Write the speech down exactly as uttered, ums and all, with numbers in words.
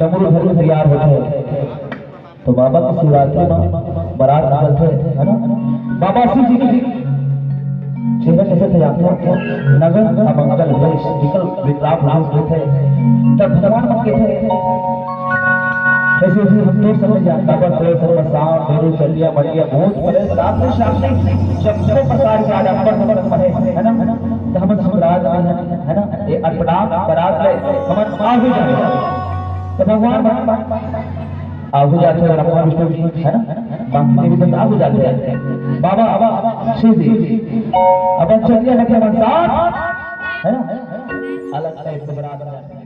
डमरू धर के तैयार होथे, तो बाबा के शिवरात्रि में बारात निकलथे, है ना? बाबा शिव जी के चेहरा कैसे थे जानते हो? नगन अमंगल वेश, विकल विकराल रूप लेथे। तब भगवान मन कहथे, जैसे भी हम तो समझ जाता, पर तो सब सांप, गोरू, चलिया, मलिया, भूत, प्रेत, राक्षस, राक्षस, जब वो प्रकार के आडंबर हम समझे, है ना? तो हम शिवरात्रि में, है ना? ये अर्पणा बारात ले, हम आ भी जाए। तो भगवान आगू जाथे ब्रह्मा विष्णु जी, है ना? बाकी देवी देवता आगू जाथे। बाबा, बाबा, शिव जी, अपन चलिए लगे अपन साथ, है ना? अलग टाइप से बरात जाथे।